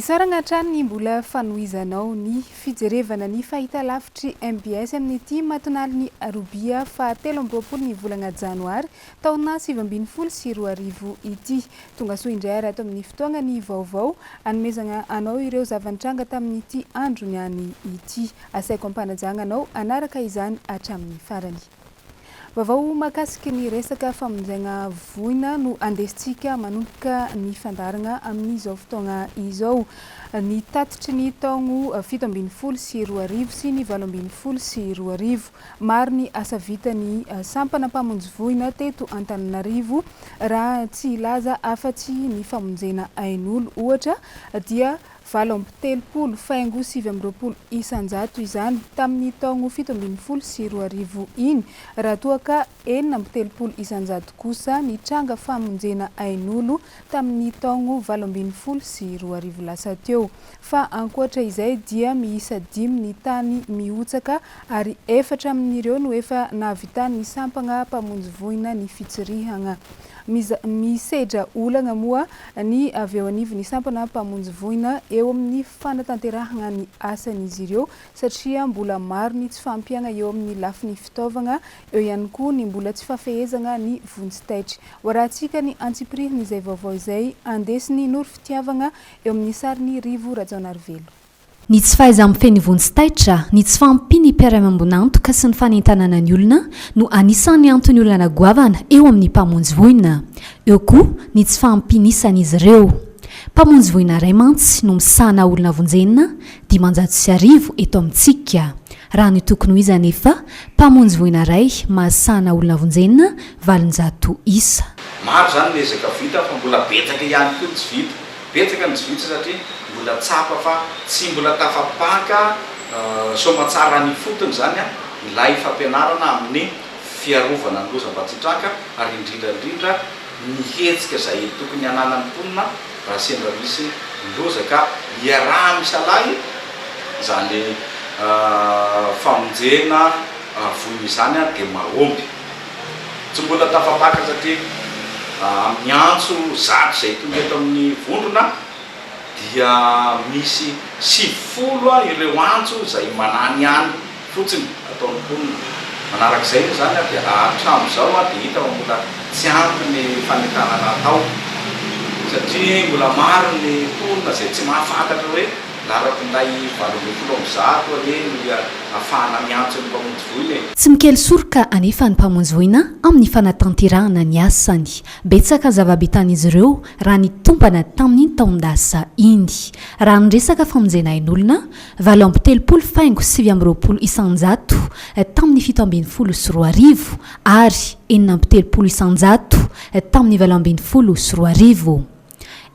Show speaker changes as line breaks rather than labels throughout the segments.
Isaorana hatrany ny mbola fanohizanao ny fijerevana ny fahitalavitry mbs amin'ity matinalin'ny Arobia faha 23 ny volana janoary taona 2019 ity. Tongasoa indray ary ato amin'ny fotoagna ny vaovao anomezana anao ireo zava-nitranga tamin'ity andro niany ity. Asaiko am-panajagna anao hanaraka izany hatramin'ny farany. Vaovao mahakasiky ny resaka famonjegna voina no andesintsika manomboka ny fandaharagna amin'izao fotoagna izao. Ny tatitry ny taogno 2017 sy ny 2018. Maro ny asa vitan'ny sampana mpamonjy voina teto Antananarivo raha tsy hilaza afa-tsy ny famonjena ain'olo ohatra dia 38 faingo 29% izany tamin'ny taogno 2017 iny, raha toa ka 36% kosa ny tranga famonjena ain'olo tamin'ny taogno 2018 lasa teo. Fa ankoatra izay dia miisa dimy ny tany mihotsaka ary efatra amin'ireo no efa nahavitan'ny sampagna mpamonjy voina ny fitsirihagna. Misedra olana moa ny avy eo anivon'ny sampana mpamonjy voina eo amin'ny fanatanterahana ny asan'izy ireo satria mbola maro ny tsy fahampiana eo amin'ny lafiny fitaovana, eo ihany koa ny mbola tsy fahafehezana ny vonjy taitra. Hoarahantsika ny antsipirihin'izay vaovao izay andesin'i Noro Fitiavana eo amin'ny sarin'i Rivo Rajaonarivelo.
Ny tsy fahaiza-mifehy ny vonjy taitra, ny tsy fahampian'ny mpiara-miombon'antoka sy ny fanentanana ny olona no anisan'ny antony olana goavana eo amin'ny mpamonjy voina. Eo koa ny tsy fahampian'isan'izy ireo. Mpamonjy voina iray mantsy no misahana olona vonjena 1500 eto amintsika. Raha ny tokony ho izy anefa, mpamonjy voina iray mahasahana olona vonjena 800 isa.
Maro izany ny ezaka vita fa mbola betsaka ihany koa ny tsy vita. Betsaka ny tsy vita satria mbola tsapa fa tsy mbola tafapaka soamatsara any ifotony izany ilay fampianarana amin'ny fiarovana ny loza mba tsy hitranga ary indrindra indrindra ny hetsika izay tokony hananan'ny mponina raha sendra misy loza ka iaraha-misalahy izany famonjena voina izany dia mahomby. Tsy mbola tafapaka satria amin'ny antso 100 izay tonga eto amin'ny vondrona dia misy 90 ireo antso izay mananihany fotsiny ataon'ny mponina. Manarak'izay moa izany dia hatramin'izao dia hita fa mbola tsy ampy ny fanentanana atao satria mbola maro ny mponina izay tsy mahafantatra hoe laharam-pinday 118 anie no ahafahana miantso ny mpamonjy voina e.
Tsy mikely soroka anefa ny mpamonjy voina amin'ny fanatanterahana ny asany. Betsaka ny zava-bitan'izy ireo raha ny tombana tamin'iny taon-dasa iny. Raha ny resaka famonjena ain'olona, 38 faingo 29% tamin'ny 2017 ary 36% tamin'ny 2018.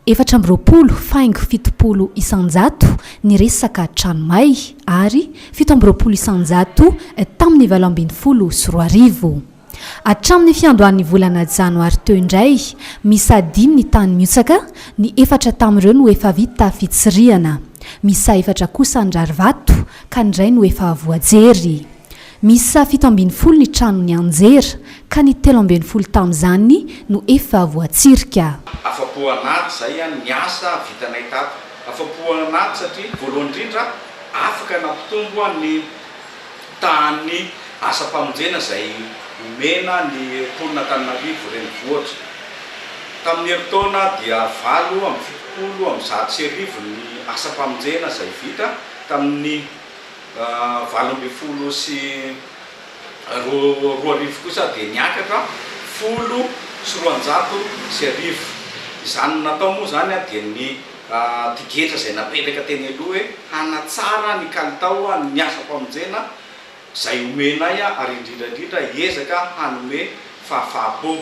24 faingo 70% ny resaka trano may ary 27% tamin'ny 2018. Hatramin'ny fiandohan'ny volana janoary teo indray, miisa dimy ny tany mihotsaka, ny efatra tamin'ireo no efa vita fitsirihana. Miisa efatra kosa ny rarivato ka ny iray no efa voajery. Miisa 17 ny trano nianjera ka ny 13 tamin'izany no efa voatsirika.
Afa-po anaty izay ny asa vitanay tato. Afa-po anaty satria voalohany indrindra afaka nampitombo ny tahan'ny asam-pamonjena izay omena ny mponin'Antananarivo renivohitra. Tamin'ny herintaona dia 178 ny asam-pamonjena izay vita tamin'ny 2018 kosa dia niakatra 1210. Izany natao moa izany dia ny tigetra izay napetraka teny aloha hoe hanatsara ny kalitao ny asam-pamonjena izay omenay ary indrindra indrindra hiezaka hanome fahafaham-po.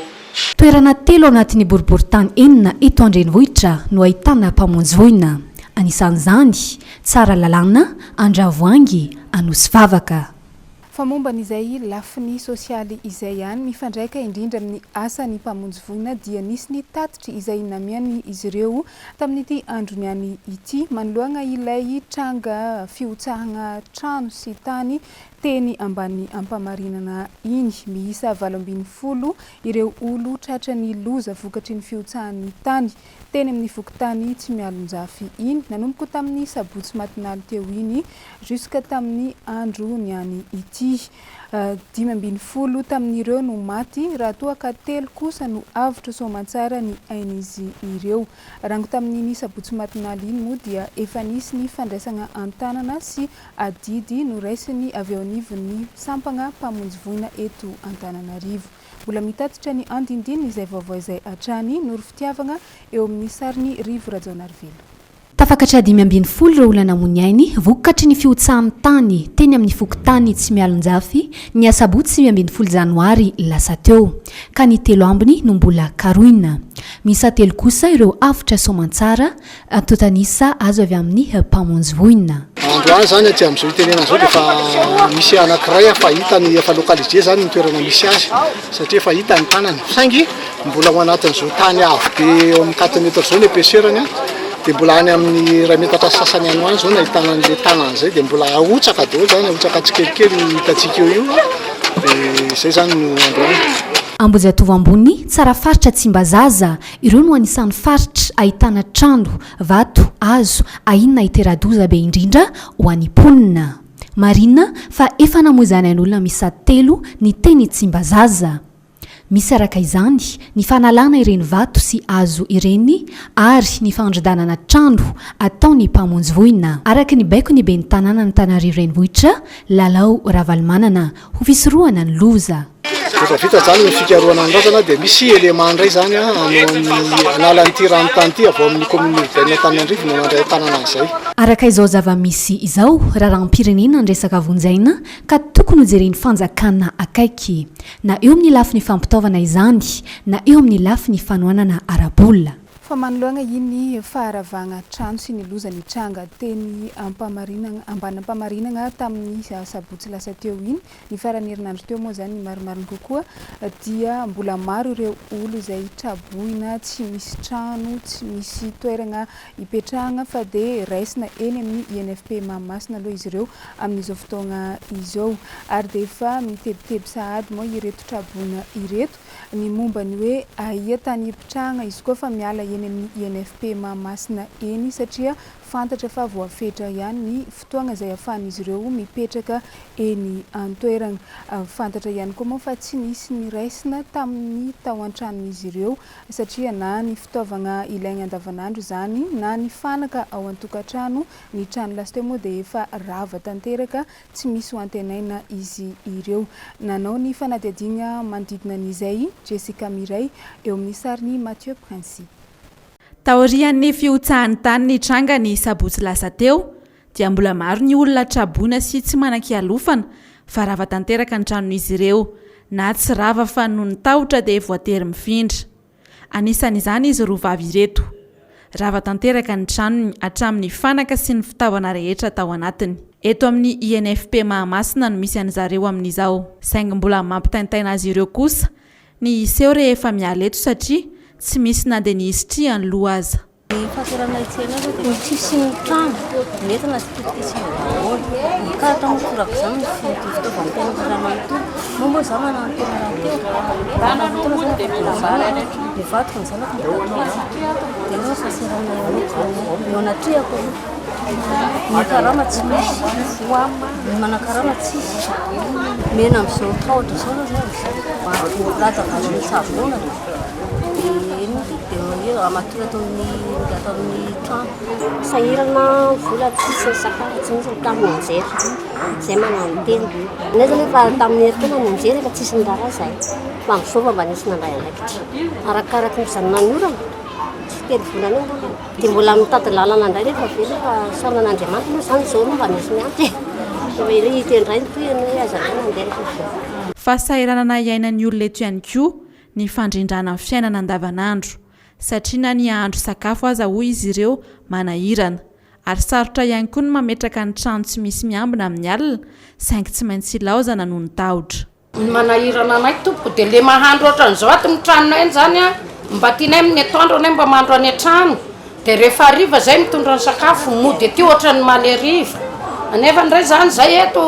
Toerana telo anatin'ny boriborintany enina eto an-drenivohitra no ahitana mpamonjy voina. Anisan'izany, Tsaralalàna, Andravoahangy, Anosivavaka.
Fa momba an'izay lafiny sosialy izay ihany, mifandraika indrindra amin'ny asan'ny mpamonjy voina dia nisy ny tatitra izay namian'izy ireo tamin'ity androny ihany ity manoloana ilay tranga fihotsahana trano sy tany. teny ambany Ampamarinana iny. Miisa 18 ireo olo tratran'ny loza vokatry ny fihotsahan'ny tany teny amin'ny fokontany Tsimialonjafy iny nanomboka tamin'ny sabotsy matinaly teo iny jusque tamin'ny andro niany ity. 15 tamin'ireo no maty raha toa ka telo kosa no avotra soamantsara ny ain'izy ireo. Rango tamin'iny sabotsy matinaly iny moa dia efa nisy ny fandraisana an-tanana sy adidy noraisiny avy eo anivon'ny sampana mpamonjy voina eto Antananarivo. Mbola mitatitra ny andindiny izay vaovao izay hatrany Noro Fitiavagna eo amin'ny sarin'i Rivo Rajaonarivelo.
Tafakatra 15 ireo olona namoy ny ainy vokatry ny fihotsahan'ny tany teny amin'ny fokontany Tsimialonjafy ny asabotsy 19 janoary lasa teo, ka ny telo ambiny no mbola karohina. Miisa telo kosa ireo avotra soamantsara Antontan'isa azo avy amin'ny mpamonjy voina.
Androany izany aty amin'izao itenenana izao dia efa misy anankiray efa hita ny efa localisé izany ny toerana misy azy satria efa hita ny tanany saingy mbola ao anatin'izao tany avo be eo amin'ny quatre mètres izao ny épaisseur-ny dia mbola any amin'ny iray metatra sy sasany any ho any izao no ahitana an'ilay tanany izay dia mbola ahotsaka daholo izany ahotsaka tsikelikely io hitantsika eo io dia izay izany no androany.
Ambohijatovo Ambony, Tsarafaritra Tsimbazaza, Ireo no anisan'ny faritra ahitana trano, vato, hazo, ahiana hitera-doza be indrindra ho an'ny mponina. Marihina fa efa namoizana ain'olona miisa telo ny teny Tsimbazaza. Misy araka izany ny fanalana ireny vato sy hazo ireny ary ny fandrodanana trano ataon'ny mpamonjy voina, araka ny baikon'ny ben'ny tanànan'Antananarivo Renivohitra, Lalao Ravalomanana, ho fisorohana ny loza.
Rehefa vita izany ny fikarohana ny razana dia misy élément indray izany hanala an'ity ranontany ity avy ao amin'ny commune urbaine Antananarivo no mandray an-tanana an'izay.
Araka izao zava-misy izao, raharaham-pirenena ny resaka vonjy aina ka tokony hojeren'ny fanjakana akaiky, na eo amin'ny lafiny fampitaovana izany na eo amin'ny lafiny fanohanana ara-bola.
Fa manoloana iny faharavagna trano sy ny loza nitranga teny Ampamarinagna Ambanampamarinagna tamin'ny sabotsy lasa teo iny, Ny faran'ny herinandro teo moa izany ny marimarina kokoa dia mbola maro ireo olo izay traboina tsy misy trano, tsy misy toerana hipetrahana fa dia raisina eny amin'ny INFP Mahamasina aloha izy ireo amin'izao fotoana izao. Ary dia efa mitebiteby sahady moa ireto traboina ireto ny momba ny hoe aia tany hipetrahana izy koa fa miala eny amin'ny INFP Mahamasina eny satria Fantatra fa voafetra ihany ny fotoagna izay ahafahan'izy ireo mipetraka eny an-toerana. Fantatra ihany koa moa fa tsy nisy niraisina tamin'ny tao an-tranon'izy ireo satria na ny fitaovagna ilaigna andavanandro izany na ny fanaka ao an-tokantrano, ny trano lasa teo moa dia efa rava tanteraka tsy misy ho antenaina izy ireo. Nanao ny fanadihadiana manodidina an'izay Jessica Mireille eo amin'ny sarin'i Mathieu Princi.
Taorian'ny fihotsahan'ny tany nitranga ny sabotsy lasa teo dia mbola maro ny olona traboina sy tsy manan-kialofana fa rava tanteraka ny tranon'izy ireo na tsy rava fa noho ny tahotra dia voatery mifindra. Anisan'izany izy roa vavy ireto. Rava tanteraka ny tranony hatramin'ny fanaka sy ny fitaovana rehetra tao anatiny. Eto amin'ny INFP Mahamasina no misy an'izareo amin'izao. Saingy mbola mampitaintaina azy ireo kosa Ny hiseho rehefa miala eto satria tsy misy na dia ny hisitrihany loha aza.
Ny fahasalamana etsy aloha dia ny tsisy ny trano, ny entana tsy tokony daholo. Ny karatra moa torak'izany ny fitaovam-piainana iray manontolo. Moa moa izaho manana ny tena rahateo, manana fotoana izany afaka ilazana, ny vadiko ny zanako mbola kely, dia eo ny fahasalamana eo anatrehako aloha. Ny karama tsy misy, ny manan-karama tsisy. Mena amin'izao tahotra izao aloha zay amin'izao. Latsaka amin'ny savony dia inona ty? Dia matory ato amin'ny ato amin'ny trano. Sahirana vola tsisy ny sakafo tsy misy ny tamin'ny nianjera. Izay mananotena. Ny aiza nefa tamin'ny herintaona nianjera efa tsisy niraharaha izahay. Fa amin'izao vao mba nisy nandray andraikitra. Arakaraky ny fijanonan'ny orana, tsy telo volana eo angamba. Dia mbola mitady lalana indray nefa avy eo nefa saona an'Andriamanitra moa izany izao aloha mba misy miantso e. Fa hita indray ny tohiny hoe aiza indray nandeha rehefa avy eo.
Fahasahiranana iainan'ny olona eto ihany koa ny fandrindrana ny fiainana andavanandro, satria na ny hahandro sakafo aza hoy izy ireo manahirana. Ary sarotra ihany koa ny mametraka ny trano tsy misy miambina amin'ny alina, saingy tsy maintsy ilaozana noho ny tahotra.
Ny manahirana anay tompoko dia le mahandro ohatran'izao ato ny tranonay any zany an, mba tianay amin'ny atoandro anay mba mahandro any an-trano, dia rehefa hariva zay mitondra ny sakafo mody aty ohatran'ny omaly hariva, nefa ndray zany zay eto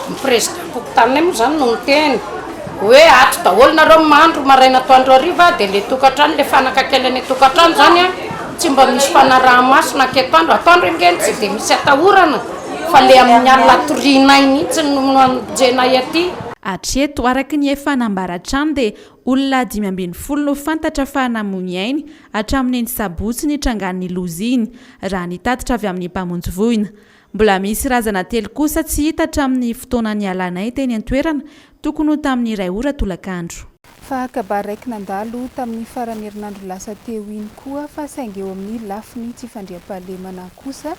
Ny président-pokotaninay moa izany no niteny hoe ato daholo nareo mandro maraina atoandro hariva dia le tokantrano le fanaka kely any an-tokantrano izany an tsy mba misy fanaraha-maso na atoandro, atoandro ange tsy dia misy atahorana fa le amin'ny alina atorianay mihitsy no amonjenay aty.
Hatreto, araka ny efa nambara hatrany dia olona 15 no fantatra fa namoy ny ainy hatramin'iny sabotsy nitrangan'ny loza iny, raha ny tatitra avy amin'ny mpamonjy voina. Mbola misy razana telo kosa tsy hita hatramin'ny fotoana nialanay teny an-toerana, tokony ho tamin'ny iray ora tolakandro.
Fa kabary raiky nandalo tamin'ny faran'ny herinandro lasa teo iny koa fa saingy eo amin'ny lafiny tsy fandriampahalemana kosa,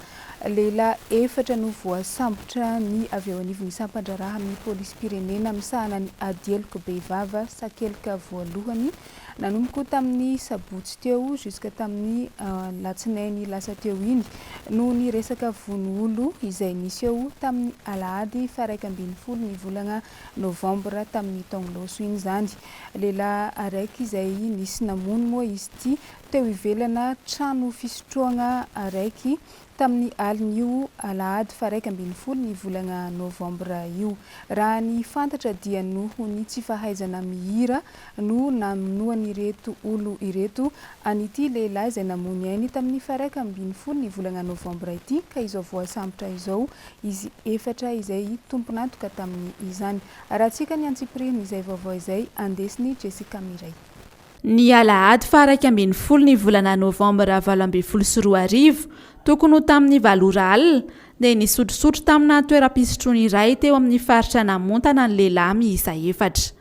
lehilahy efatra no voasambotra ny avy eo anivon'ny sampan-draharaha amin'ny polisim-pirenena misahana ny ady heloka bevava sakelika voalohany Nanomboka tamin'ny sabotsy teo jusque tamin'ny alatsinainy lasa teo iny noho ny resaka vono olo izay niseho tamin'ny alahady faha 11 ny volana novambra tamin'ny taogn-loso iny izany. Lehilahy araiky izay nisy namono moa izy ity teo ivelana trano fisotroagna araiky tamin'ny alin'io alahady faha 11 ny volana novambra io. Raha ny fantatra dia noho ny tsy fahaizana mihira no namonoan'ireto olo ireto an'ity lehilahy izay namoy ny ainy tamin'ny faha 11 ny volana novambra ity ka izao voasambotra izao izy efatra izay tompon'antoka tamin'izany. Arahantsika ny antsipirian'izay vaovao izay andesin'i Jessica Mireille.
Ny alahady faha 11 ny volana novambra 2018, tokony ho tamin'ny valo ora alina, dia nisotrosotro tamina toeram-pisotroana iray teo amin'ny faritra Namontana ny lehilahy miisa efatra.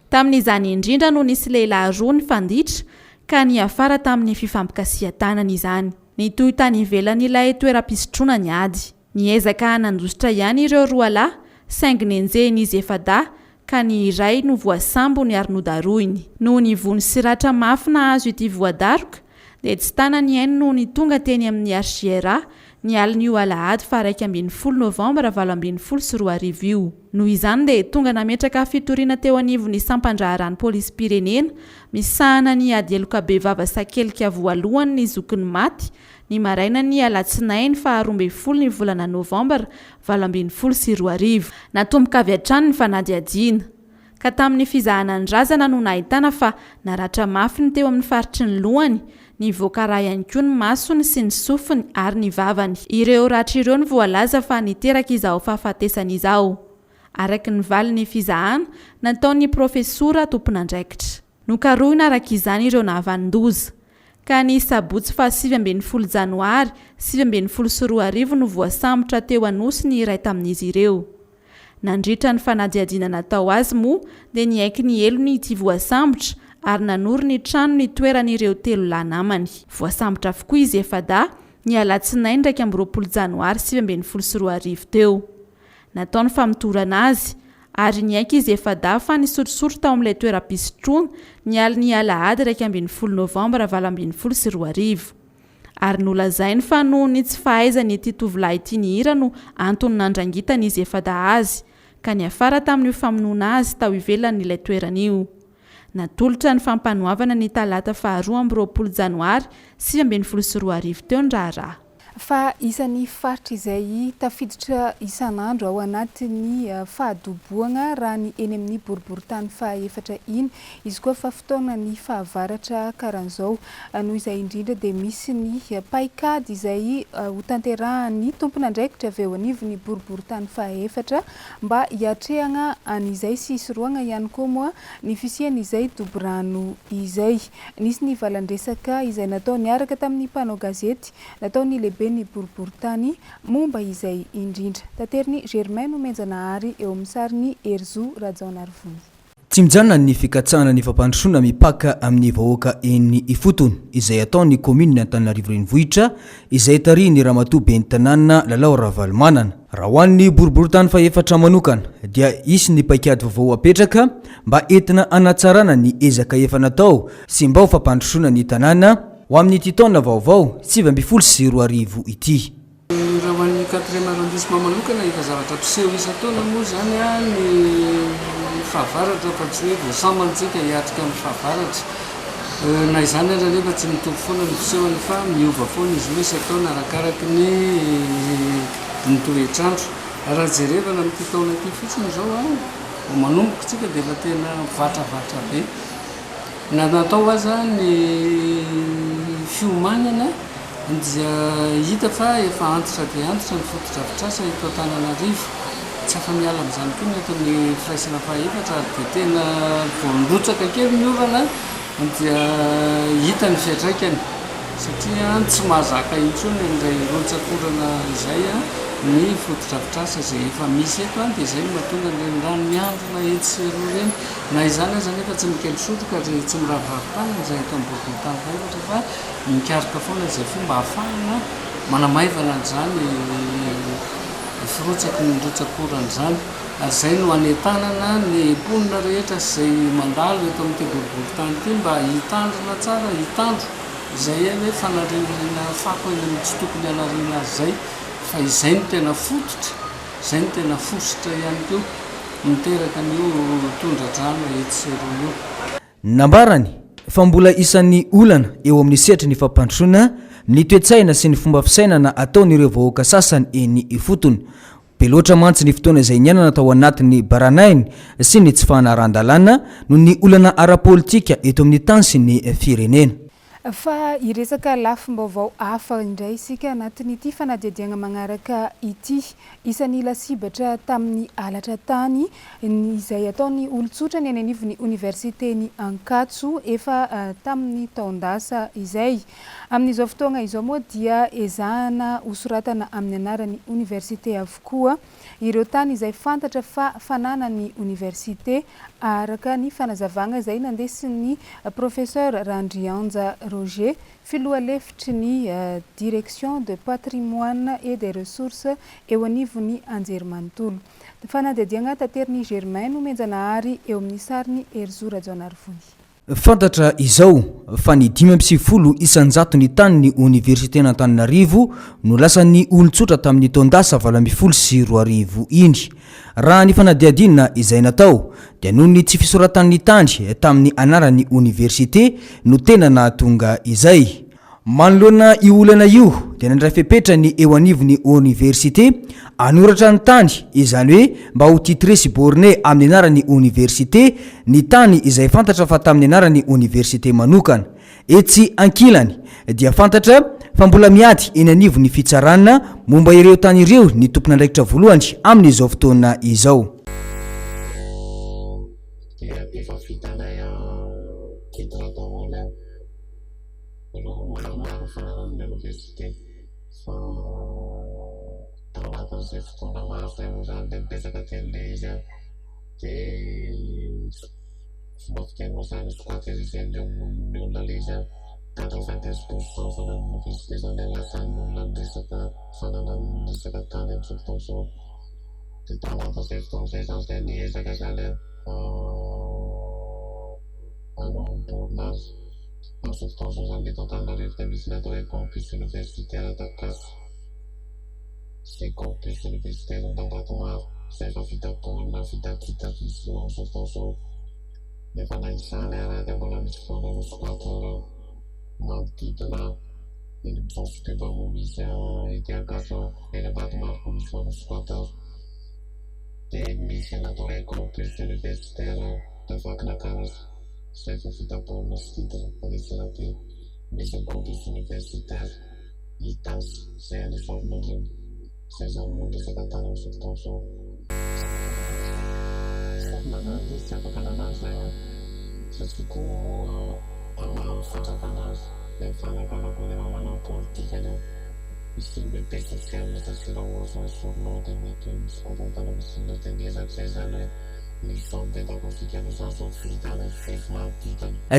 Tamin'izany indrindra no nisy lehilahy roa nifanditra ka niafara tamin'ny fifampikasihan-tanana izany. Nitohy tany ivelan'ilay toeram-pisotroana ny ady. Niezaka nandositra ihany ireo roa lahy saingy nenjehin'izy efa-dahy ka ny iray no voasambony ary nodarohiny. Noho ny vono sy ratra mafy nahazo ity voadaroka dia tsy tana ny ainy nony tonga teny amin'ny HJRA ny alin'io alahady faha 11 novambra 2018 io. Noho izany dia tonga nametraka fitoriana teo anivon'ny sampan-draharahan'ny polisim-pirenena misahana ny ady heloka bevava sakelika voalohany ny zokin'ny maty ny marainan'ny alatsinainy faha 12 ny volana novambra 2018. Natomboka avy hatrany ny fanadihadiana, ka tamin'ny fizahana ny razana no nahitana fa naratra mafy ny teo amin'ny faritry ny lohany, nivoaka rà ihany koa ny masony sy ny sofiny ary ny vavany. Ireo ratra ireo no voalaza fa niteraka izao fahafatesany izao, araka ny valin'ny fizahana nataon'ny profesora tompon'andraikitra. Nokarohina araka izany ireo nahavanon-doza, ka ny sabotsy faha 19 janoary 2019 no voasambotra teo Anosy ny iray tamin'izy ireo. Nandritra ny fanadihadiana natao azy moa dia niaiky ny helony ity voasambotra ary nanoro ny trano nitoeran'ireo telo lahy namany. Voasambotra avokoa izy efa-dahy ny alatsinainy 21 janoary 2019 teo. Natao ny famotorana azy, ary niaiky izy efa-dahy fa nisotrosotro tao amin'ilay toeram-pisotroana ny alin'ny alahady 11 novambra 2018. Ary nolazainy fa noho ny tsy fahaizany ity tovolahy ity nihira no antony nandrangitan'izy efa-dahy azy, ka niafara tamin'io famonoana azy tao ivelan'ilay toerana io. Natolotra ny fampanoavana ny talata faha 22 janoary 2019 teo ny raharaha.
Fa isan'ny faritra izay tafiditra isan'andro ao anatin'ny fahadobohana raha ny eny amin'ny boriborintany fahaefatra iny izy koa fa fotoanan'ny fahavaratra karan'izao. Noho izay indrindra dia misy ny paikady izay hotanterahan'ny tompon'andraikitra avy eo anivon'ny boriborintany fahaefatra mba hiatrehana an'izay sy hisorohana ihany koa moa ny fisian'izay doborano izay. Nisy ny valan-dresaka izay natao niaraka tamin'ny mpanao gazety nataon'ny lehiben'ny boriborintany momba izay indrindra. Taterin'i Germain Nomenjanahary eo amin'ny sarin'i Herizo Rajaonarivony.
Tsy mijanona ny fikatsahana ny fampandrosoana mipaka amin'ny vahoaka eny ifotony izay ataon'ny kaominina Antananarivo Renivohitra izay tarihin'ny Ramatoa Ben'ny Tanàna Lalao Ravalomanana. Raha ho an'ny boriborintany fahefatra manokana dia hisy ny paikady vaovao apetraka mba entina hanatsarana ny ezaka efa natao sy mba ho fampandrosoana ny tanàna ho amin'ity taona vaovao 2019 ity.
Raha ho an'ny quatrième arrondissement manokana, efa zavatra mpiseho isan-taona moa izany ny fahavaratra fa tsy hoe vao sambany tsika hiatrika ny fahavaratra. Na izany aza anefa tsy mitovy foana ny fisehony fa miova foana izy io isan-taona arakaraky ny ny toetr'andro. Raha jerevana amin'ity taona ity fotsiny izao, vao manomboka isika dia efa tena mivatravatra be. Na natao aza ny fiomanana dia hita fa efa antitra dia antitra ny fotodrafitrasa eto Antananarivo. Tsy afa-miala amin'izany koa ny eto amin'ny firaisana fahaefatra ary dia tena vao nirotsaka kely ny orana dia hita ny fiantraikany satria tsy mahazaka intsony an'ilay rotsak'orana izay ny fotodrafitrasa izay efa misy eto dia izay no mahatonga an'ireny rano miandrona etsy sy eroa ireny. Na izany aza anefa tsy mikely soroka ary tsy miraviravy tanana izay eto amin'ny boriborintany fahefatra fa mikaroka foana izay fomba ahafahana manamaivana an'izany firotsaky ny rotsak'orana izany ary izay no hanentanana ny mponina rehetra sy izay mandalo eto amin'ity boriborintany ity mba hitandrina tsara, hitandro izay hoe fanarinariana fako eny amin'ny tsy tokony hanariana azy izay fa izay no tena fototra, izay no tena fositra ihany koa miteraka an'io tondra-drano etsy sy eroa io.
Nambarany fa mbola isan'ny olana eo amin'ny sehatry ny fampandrosoana ny toe-tsaina sy ny fomba fisainana ataon'ireo vahoaka sasany eny ifotony. Be loatra mantsy ny fotoana izay niainana tao anatin'ny baranahiny sy ny tsy fanarahan-dalàna noho ny olana ara-politika eto amin'ny tany sy ny firenena.
Fa hiresaka lafim-baovao hafa indray isika anatin'ity fanadihadiagna magnaraka ity. Isan'ny lasibatra tamin'ny halatra tany izay ataon'ny olon-tsotra ny eny anivon'ny oniversiten'i Ankatso efa tamin'ny taon-dasa izay. Amin'izao fotoagna izao moa dia ezahana hosoratana amin'ny anaran'ny oniversite avokoa ireo tany izay fantatra fa fananan'ny oniversite, araka ny fanazavagna izay nandesin'ny Professeur Randrianja Roger, filoha lefitry ny Direction de Patrimoine et des Ressources eo anivon'ny Anjerimanontolo. Fanadihadiagna taterin'i Germain Nomenjanahary eo amin'ny sarin'i Herizo Rajaonarivony.
Fantatra izao fa ny 95 isan-jaton'ny tanin'ny oniversiten'Antananarivo no lasan'ny olon-tsotra tamin'ny taon-dasa 2018 iny. Raha ny fanadihadiana izay natao dia noho ny tsy fisoratan'ny tany tamin'ny anaran'ny oniversite no tena nahatonga izay. Manoloana io olana io dia nandray fepetra ny eo anivon'ny oniversite hanoratra ny tany, izany hoe mba ho titré sy borné amin'ny anaran'ny oniversite ny tany izay fantatra fa tamin'ny anaran'ny oniversite manokana. Etsy ankilany dia fantatra fa mbola miady eny anivon'ny fitsarana momba ireo tany ireo ny tompon'andraikitra voalohany amin'izao fotoana izao.
Dia efa vitanay titre daholo. Ireo maromaro fananan'ny oniversite fa tao anatin'izay fotoana maro izay moa izany dia betsaka kely ilay izy an, dia fomba fiteny moa izany squatteriser-n'ny olona ilay izy an, quatre-vingt-dix pour cent fananan'ny oniversite izany dia lasan'ny olona ny resaka fananany ny resaka tany amin'izao fotoana izao, dia tao anatin'izay fotoana izay izany izay niezaka izany an hanao ny borne azy. Amin'izao fotoana izao izany eto Antananarivo dia misy ny atao hoe Campus Universitaire d'Ankatso sy Campus Universitaire d'Ambatomaro izay efa vita borne, vita titre izy io amin'izao fotoana izao. Nefa na izany ara dia mbola misy foana ireo squatteurs manodidina eny amin'ny Centre Pub moa misy ety Ankatso, eny Ambatomaro koa misy foana squatteurs. Dia misy ny atao hoe Campus Universitaire de Vakinankaratra. Izay vao vita baolina sy titre any Antsirabe, misy ny campus universitaire Itasy izay any Soavinandriana. Izay izany moa ny resaka tany amin'izao fotoana izao. Sady nanary ilay izy tsy afaka nanary izay an! Satria koa moa amin'ny maha fanjakana azy ilay fanjakana koa nefa manao ny politikany an! Misy ny hoe be social satria raha ohatra hoe esorinao dia mety hoe misy korontana misy inona dia miezaka izay izany hoe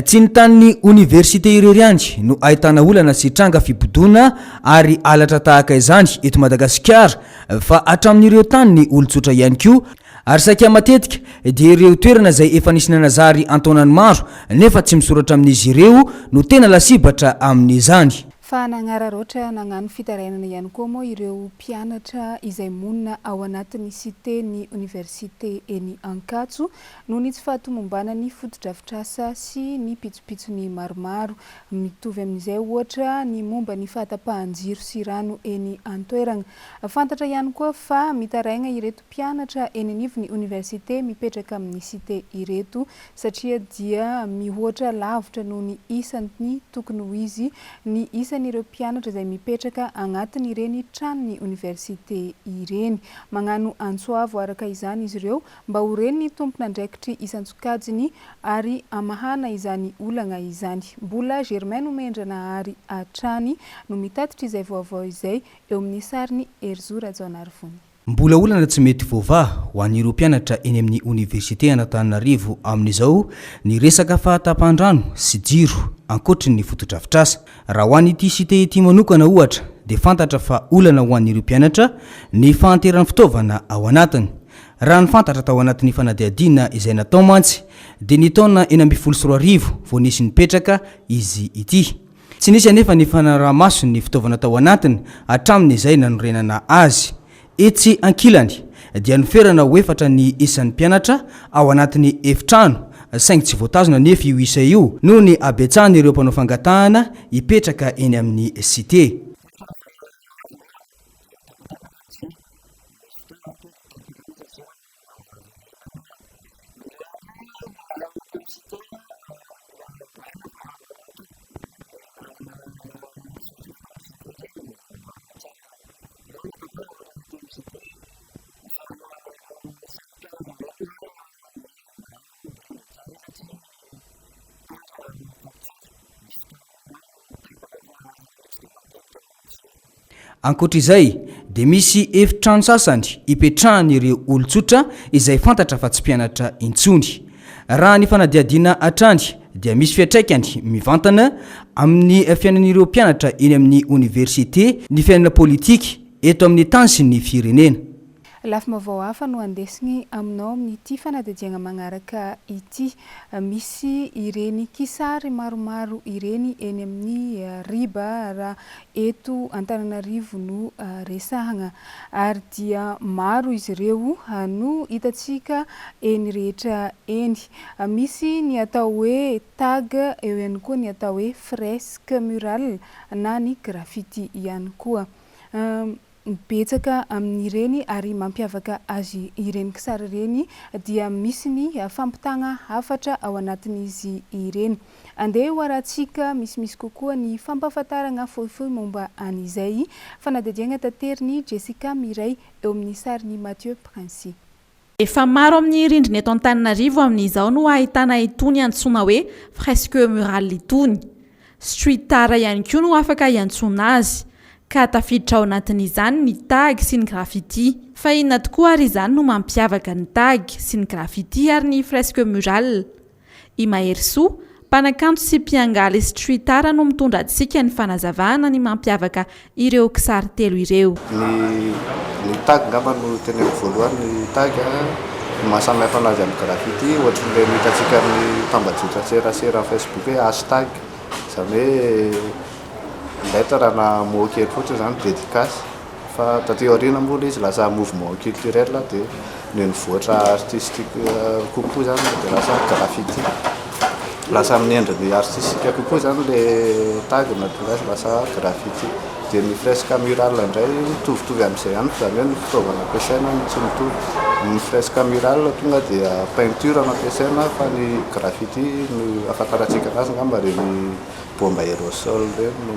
Tsy ny tanin'ny oniversite irery ihany no ahitana olana sy tranga fibodoana ary halatra tahaka izany eto Madagasikara fa hatramin'ireo tanin'ny olon-tsotra ihany koa ary saika matetika dia ireo toerana izay efa nisy nanazary an-taonany maro nefa tsy misoratra amin'izy ireo no tena lasibatra amin'izany.
Fa nagnararaotra nagnano fitarainana ihany koa moa ireo mpianatra izay monina ao anatin'ny cité ny oniversite eny Ankatso noho ny tsy fahatomombanan'ny fotodrafitrasa sy ny pitsopitsony maromaro. Mitovy amin'izay ohatra ny momba ny fahatapahan-jiro sy rano eny an-toerana. Fantatra ihany koa fa mitaraigna ireto mpianatra eny anivon'ny oniversite mipetraka amin'ny cité ireto satria dia mihoatra lavitra noho ny isan'ny tokony ho izy ny isan'ireo mpianatra izay mipetraka agnatin'ireny tranon'ny oniversite ireny. Magnano antso avo araka izany izy ireo mba ho ren'ny tompon'andraikitry isan-tsokajiny ary hamahana izany olagna izany. Mbola Germain Nomendranahary hatrany no mitatitra izay vaovao izay eo amin'ny sarin'i Herizo Rajaonarivony.
Mbola olana tsy mety voavaha ho an'ireo mpianatra eny amin'ny oniversite an'Antananarivo amin'izao ny resaka fahatapahan-drano sy jiro ankoatry ny fotodrafitrasa. Raha ho an'ity cité ity manokana ohatra dia fantatra fa olana ho an'ireo mpianatra ny fahanteran'ny fitaovana ao anatiny. Raha ny fantatra tao anatin'ny fanadihadiana izay natao mantsy dia ny taona 2016 vao nisy nipetraka izy ity. Tsy nisy anefa ny fanaraha-maso ny fitaovana tao anatiny hatramin'izay nanorenana azy. Etsy ankilany, dia noferana ho efatra ny isan'ny mpianatra ao anatin'ny efitrano, saingy tsy voatazona anefa io isa io noho ny habetsahan'ireo mpanao fangatahana hipetraka eny amin'ny Cité. Ankoatra izay, dia misy efitrano sasany ipetrahan'ireo olon-tsotra izay fantatra fa tsy mpianatra intsony. Raha ny fanadihadiana hatrany dia misy fiantraikany mivantana amin'ny fiainan'ireo mpianatra eny amin'ny oniversite ny fiainana politika eto amin'ny tany sy ny firenena.
Lafim-baovao hafa no andesigny aminao amin'ity fanadihadiagna magnaraka ity. Misy ireny kisary maromaro ireny eny amin'ny riba raha eto Antananarivo no resahagna. Ary dia maro izy ireo no hitantsika eny rehetra eny. Misy ny atao hoe tag, eo ihany koa ny atao hoe fresque murale na ny graffiti ihany koa. Betsaka amin'ireny ary mampiavaka azy ireny kisary ireny dia misy ny fampitagna hafatra ao anatin'izy ireny. Andeha ho arahantsika misimisy kokoa ny fampahafantaragna fohifohy momba an'izay fanadihadiagna taterin'i Jessica Miray eo amin'ny sarin'i Mathieu Princi.
Efa maro amin'ny rindrina eto Antananarivo amin'izao no ahitana itony antsoina hoe fresque murale itony. Street art ihany koa no afaka iantsoana azy, ka tafiditra ao anatin'izany ny tag sy ny graffiti. Fa inona tokoa ary izany no mampiavaka ny tag sy ny graffiti ary ny fresque murale? I Maherisoa, mpanakanto sy mpiangaly street art no mitondra antsika ny fanazavana ny mampiavaka ireo kisary telo ireo.
Ny ny tag angamba no teneniko voalohany, ny tag ny maha samy hafa anazy amin'ny graffiti ohatran'ireny hitantsika amin'ny tambajotran-tserasera Facebook hoe hashtag, izany hoe lettre na mot kely fotsiny izany dedicace. Fa taty aoriana moa ilay izy lasa mouvement culturel dia ny nivoatra artistique kokoa izany dia lasa graffiti. Lasa amin'ny endriny artistique kokoa izany ilay tag no nahatonga azy lasa graffiti. Dia ny fresque murale indray mitovitovy amin'izay ihany fa izany hoe ny fitaovana ampiasaina no tsy mitovy. Ny fresque murale tonga dia peinture no ampiasaina fa ny graffiti no ahafantarantsika anazy angamba ireny Bomba aerosol ireny no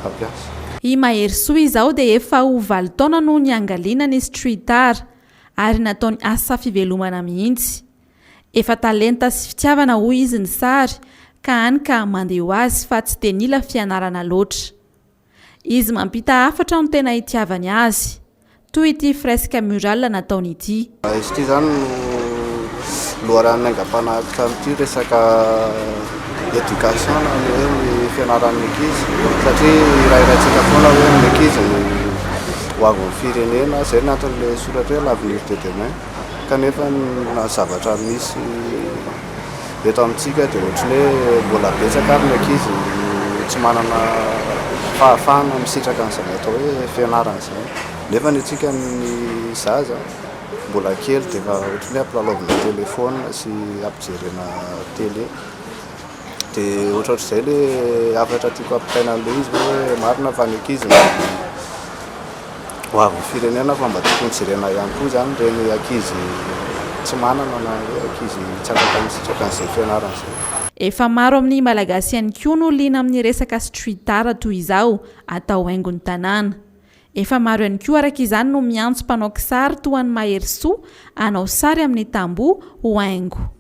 fampiasa.
I Maherisoa izao dia efa ho valo taona no niangaliana ny street art ary nataony asa fivelomana mihitsy. Efa talenta sy fitiavana hoy izy ny sary ka hany ka mandeha ho azy fa tsy dia nila fianarana loatra. Izy mampita hafatra no tena itiavany azy. Toy ity fresque murale nataony ity.
Izy ity izany no loharanon'ny aingam-panahiko tamin'ity resaka éducation na ny hoe ny fianaran'ny ankizy satria hirahiraintsika foana hoe ny ankizy no ho avin'ny firenena, izay no anton'ilay soratra hoe l'avenir de demain kanefa ny zavatra misy Eto amintsika dia ohatran'ny hoe mbola betsaka ary ny ankizy no tsy manana fahafahana misitraka an'izany atao hoe fianarana izany. Nefa ny antsika ny zaza mbola kely dia efa ohatran'ny hoe ampilalaovina téléphone sy ampijerena télé. Dia ohatrohatr'izay ilay hafatra tiako hampitaina an'ilay izy hoe marina fa ny ankizy no ho avin'ny firenena fa mba tokony jerena ihany koa izany ireny ankizy tsy manana na hoe ankizy tsy afaka misitraka an'izay fianarana izay.
Efa maro amin'ny Malagasy ihany koa no liana amin'ny resaka street art toy izao atao haingon'ny tanàna. Efa maro ihany koa araka izany no miantso mpanao kisary toa an'i Maherisoa hanao sary amin'ny tamboho ho haingo.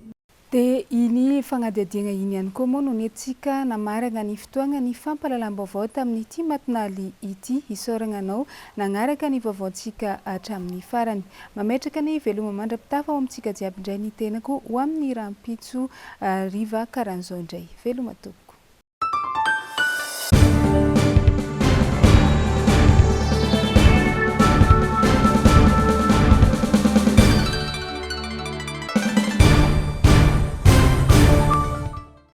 Dia iny fanadihadiana iny ihany koa moa no nentintsika namarana ny fotoagna ny fampahalalam-baovao tamin'ity matinaly ity. Isaoragna anao nagnaraka ny vaovaontsika hatramin'ny farany. Mametraka ny veloma mandra-pitafa ho amintsika jiaby indray ny tenako ho amin'ny rahampitso hariva karan'izao indray. Veloma tompoko.